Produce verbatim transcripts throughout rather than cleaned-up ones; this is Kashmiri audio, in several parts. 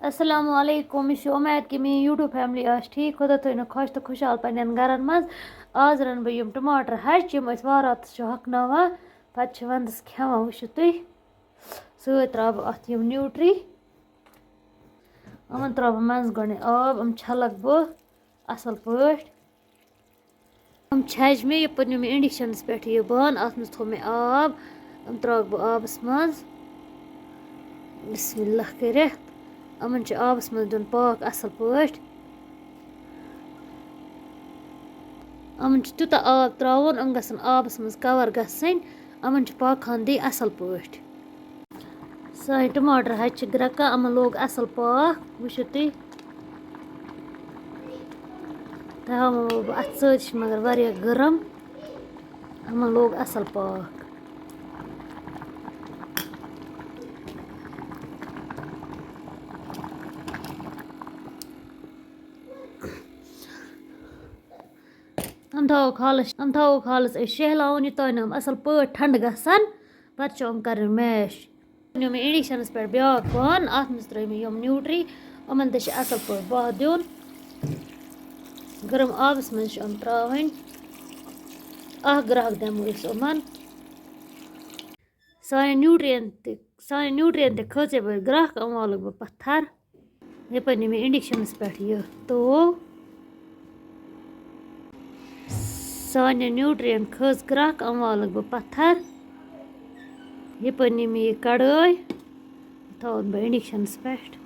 السلام علیکم، مےٚ چھِ اُمید کہِ میٛٲنۍ YouTube family آسہِ ٹھیٖک۔ خۄدا تھٲینو خۄش تہٕ خۄشحال پنٛنٮ۪ن گَرَن منٛز۔ آز رَنہٕ بہٕ یِم ٹماٹر ہَچہِ، یِم أسۍ وارٕ واتَس چھِ ہۄکھناوان، پَتہٕ چھِ وَندَس کھٮ۪وان۔ وٕچھِو تُہۍ، سۭتۍ ترٛاوٕ بہٕ اَتھ یِم نیوٗٹری۔ یِمَن ترٛاوٕ بہٕ منٛزٕ گۄڈٕنٮ۪تھ آب، یِم چھَلَکھ بہٕ اَصٕل پٲٹھۍ۔ یِم چھَجہِ مےٚ، یَپٲرۍ نیوٗ مےٚ اِنڈَکشَنَس پٮ۪ٹھ یہِ بانہٕ، اَتھ منٛز تھوٚو مےٚ آب، یِم ترٛاوَکھ بہٕ آبَس منٛز۔ بسم اللہ کٔرِتھ یِمَن چھُ آبَس منٛز دیُن پاکھ اَصٕل پٲٹھۍ۔ یِمَن چھُ تیوٗتاہ آب ترٛاوُن، یِم گژھن آبَس منٛز cover گژھٕنۍ، یِمَن چھُ پاکہٕ ہَن دِنۍ اَصٕل پٲٹھۍ۔ سٲنۍ ٹماٹر ہَچہِ چھِ گرٛٮ۪کان، یِمَن لوٚگ اَصٕل پاکھ، وٕچھِو تُہۍ۔ تھاوان بہٕ اَتھٕ سۭتۍ، چھِ مگر واریاہ گرم۔ یِمَن لوٚگ اَصٕل پاکھ۔ یِم تھاووکھ حالَس، یِم تھاووکھ حالَس أسۍ شیہلاوُن، یوٚتام یِم اَصٕل پٲٹھۍ ٹھنٛڈٕ گژھن۔ پَتہٕ چھِ یِم کَرٕنۍ mash۔ نیوٗ مےٚ اِنڈَکشَنَس پٮ۪ٹھ بیٛاکھ بانہٕ، اَتھ منٛز ترٛٲوۍ مےٚ یِم نیوٗٹری، یِمَن تہِ چھِ اَصٕل پٲٹھۍ بَہہ دیُن۔ گرم آبَس منٛز چھِ یِم ترٛاوٕنۍ۔ اَکھ گرٛٮ۪کھ دِمو أسۍ یِمَن۔ سانٮ۪ن نیوٗٹرِیَن تہِ، سانٮ۪ن نیوٗٹرِیَن تہِ کھٔژ یَپٲرۍ گرٛٮ۪کھ، یِم والَکھ بہٕ پَتھَر۔ یَپٲرۍ نیوٗ مےٚ اِنڈَکشَنَس پٮ۪ٹھ یہِ توو۔ سانٮ۪ن نیوٗٹرِیَن کھٔژ گرٛٮ۪کھ، یِم والَکھ بہٕ پَتھَر۔ یَپٲرۍ نیوٗ مےٚ یہِ کَڑٲے، تھاوَن بہٕ اِنڈَکشَنَس پٮ۪ٹھ۔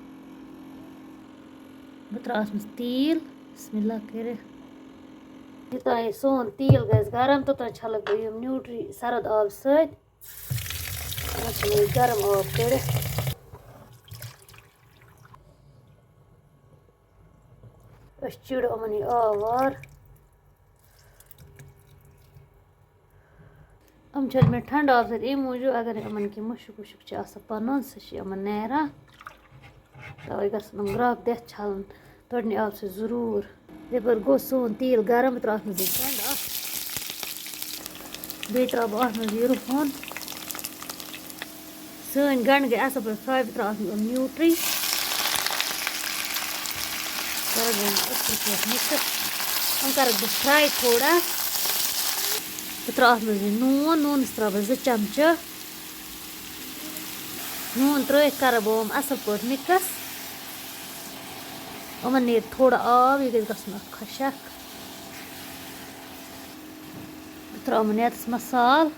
بہٕ ترٛاوَس منٛز تیٖل، بسم اللہ کٔرِتھ۔ یوٚتام یہِ سون تیٖل گژھِ گرم، توٚتام چھَلَکھ بہٕ یِم نیوٗٹری سرٕد آبہٕ سۭتۍ۔ اَتھ چھِ مےٚ یہِ گرم آب کٔڑِتھ۔ أسۍ چِڑو یِمَن یہِ آب وار۔ یِم چھَلۍ مےٚ ٹھنٛڈٕ آبہٕ سۭتۍ اَمہِ موٗجوٗب، اگر یِمَن کینٛہہ مُشُک وُشُک چھُ آسان پَنُن، سُہ چھُ یِمَن نیران۔ تَوَے گژھن یِم گرٛٮ۪کھ دِتھ چھَلٕنۍ۔ تھوڑنی آب سۭتۍ ضروٗر۔ یِتھَے پٲٹھۍ گوٚو سون تیٖل گرم، بہٕ ترٛاوٕ اَتھ منٛز یہِ گنٛڈٕ اَکھ۔ بیٚیہِ ترٛاوٕ بہٕ اَتھ منٛز یہِ رُہَن۔ سٲنۍ گنٛڈٕ گٔے اَصٕل پٲٹھۍ fry، بہٕ ترٛاوٕ اَتھ منٛز یِم نیوٗٹرِی۔ کَرَکھ بہٕ یِم اَصٕل پٲٹھۍ mix۔ یِم کَرَکھ بہٕ fry تھوڑا۔ بہٕ ترٛاوٕ اَتھ منٛز یہِ نوٗن، نوٗنَس ترٛاوٕ بہٕ زٕ چمچہٕ۔ نوٗن ترٛٲوِتھ کَرٕ بہٕ یِم اَصٕل پٲٹھۍ mix۔ یِمَن نیرِ تھوڑا آب، یہِ گژھِ گژھُن اَتھ خۄشک۔ بہٕ ترٛاوٕ یِمَن یَتَس مصالہٕ۔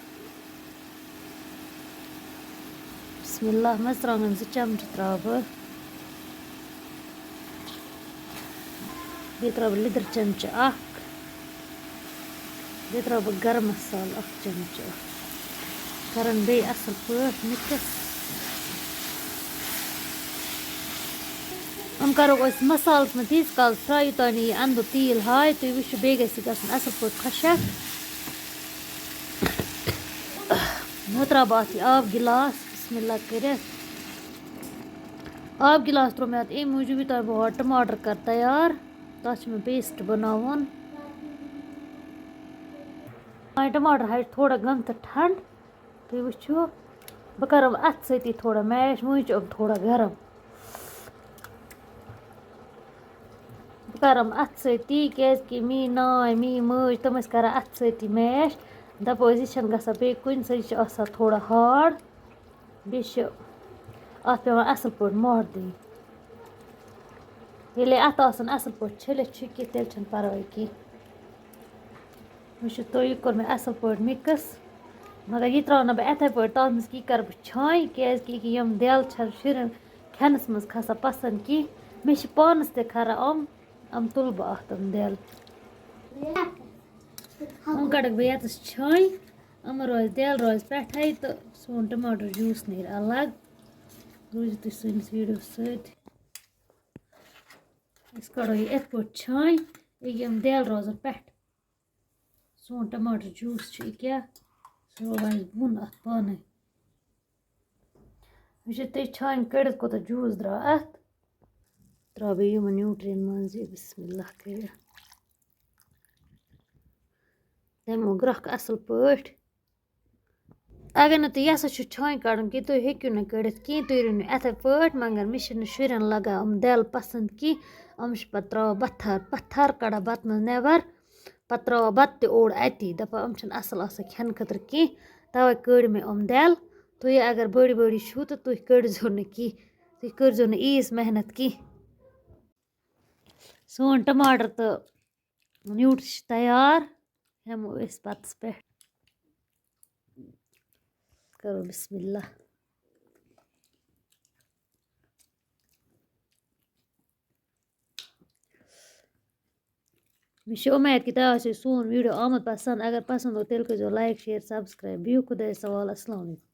بسم اللہ، مَرژٕوانٛگَن زٕ چمچہٕ ترٛاوٕ بہٕ۔ بیٚیہِ ترٛاوٕ بہٕ لیٚدٕر چمچہٕ اَکھ۔ بیٚیہِ ترٛاوٕ بہٕ گرم مصالہٕ اَکھ چمچہٕ۔ کَرَن بیٚیہِ اَصٕل پٲٹھۍ mix۔ یِم کَرو أسۍ مصالَس منٛز تیٖتِس کالَس fry، یوٚتام نہٕ یہِ اَندٕ تیٖل ہاوِ۔ تُہۍ وٕچھِو، بیٚیہِ گژھِ یہِ گژھُن اَصٕل پٲٹھۍ خۄشک۔ وۄنۍ ترٛاوٕ بہٕ اَتھ یہِ آب گِلاس، بسم اللہ کٔرِتھ۔ آب گِلاس ترٛوو مےٚ اَتھ اَمہِ موٗجوٗب، یوٚتام بہٕ ہورٕ ٹماٹر کَرٕ تیار۔ تَتھ چھُ مےٚ paste بَناوُن۔ وۄنۍ ٹماٹر ہَچہِ تھوڑا گٔمژٕ ٹھنٛڈ۔ تُہۍ وٕچھِو، بہٕ کَرٕ یِم اَتھٕ سۭتی تھوڑا mash، وۄنۍ چھِ یِم تھوڑا گرم۔ بہٕ کَرٕ یِم اَتھٕ سۭتی، کیٛازِکہِ میٛٲنۍ نانۍ، میٛٲنۍ مٲج، تِم ٲسۍ کَران اَتھٕ سۭتی mash۔ دَپان ٲسۍ، یہِ چھَنہٕ گژھان بیٚیہِ کُنہِ سۭتۍ، یہِ چھِ آسان تھوڑا hard۔ بیٚیہِ چھِ اَتھ پٮ۪وان اَصٕل پٲٹھۍ مۄٹھ دِنۍ۔ ییٚلے اَتھ آسَن اَصٕل پٲٹھۍ چھٔلِتھ چھُکھ، تیٚلہِ چھَنہٕ پَرواے کینٛہہ۔ وٕچھِو تُہۍ، یہِ کوٚر مےٚ اَصٕل پٲٹھۍ mix۔ مگر یہِ ترٛاوٕ نہٕ بہٕ یِتھَے پٲٹھۍ، تَتھ منٛز کہِ یہِ کَرٕ بہٕ چھانۍ، کیٛازِکہِ یہِ کہِ یِم دٮ۪ل چھَنہٕ شُرٮ۪ن کھٮ۪نَس منٛز کھَسان پَسنٛد کینٛہہ۔ مےٚ چھِ پانَس تہِ کھَران یِم، یِم تُلہٕ بہٕ اَتھ یِم دٮ۪ل۔ یِم کَڑَکھ بہٕ یَتَس چھانۍ، یِم روزِ، دٮ۪ل روزِ پٮ۪ٹھَے تہٕ سون ٹماٹر juice نیرِ الگ۔ روٗزِو تُہۍ سٲنِس video سۭتۍ۔ أسۍ کَڑو یہِ یِتھ پٲٹھۍ چھانۍ، یہِ یِم دٮ۪ل روزَن پٮ۪ٹھ۔ سون ٹماٹر juice چھُ یہِ کیٛاہ، سُہ روزِ بۄن اَتھ پانَے۔ وٕچھِو تُہۍ، چھانہِ کٔڑِتھ کوٗتاہ juice درٛاو اَتھ۔ ترٛاوٕ بہٕ یِمَن نیوٗٹرِیَن منٛز یہِ، بسم اللہ کٔرِتھ۔ تَمیُک گرٛٮ۪کھ اَصٕل پٲٹھۍ۔ اگر نہٕ تُہۍ یَژھان چھِو چھانہِ کَڑُن کینٛہہ، تُہۍ ہیٚکِو نہٕ کٔڑِتھ کینٛہہ، تُہۍ رٔنِو یِتھَے پٲٹھۍ، مگر مےٚ چھِنہٕ شُرٮ۪ن لَگان یِم دٮ۪ل پَسنٛد کینٛہہ، یِم چھِ پَتہٕ ترٛاوان پَتھَر، پَتھَر کَڑان بَتہٕ منٛز نٮ۪بَر، پَتہٕ ترٛاوان بَتہٕ تہِ اوٚڑ اَتی، دَپان یِم چھِنہٕ اَصٕل آسان کھٮ۪نہٕ خٲطرٕ کینٛہہ، تَوَے کٔڑۍ مےٚ یِم دٮ۪ل۔ تُہۍ اگر بٔڑۍ بٔڑۍ چھِو تہٕ تُہۍ کٔڑۍزیو نہٕ کینٛہہ، تُہۍ کٔرۍزیو نہٕ ییٖژ محنت کینٛہہ۔ سون ٹماٹر تہٕ نیوٗٹرِ چھِ تیار، ہٮ۪مو أسۍ بَتَس پٮ۪ٹھ۔ کَرو بسم اللہ۔ مےٚ چھِ اُمید کہِ تۄہہِ آسیو سون ویٖڈیو آمُت پَسنٛد۔ اگر پَسنٛد گوٚو، تیٚلہِ کٔرۍزیو like، share، subscribe۔ بِہِو خۄدایَس حوالہٕ۔ السلام علیکُم۔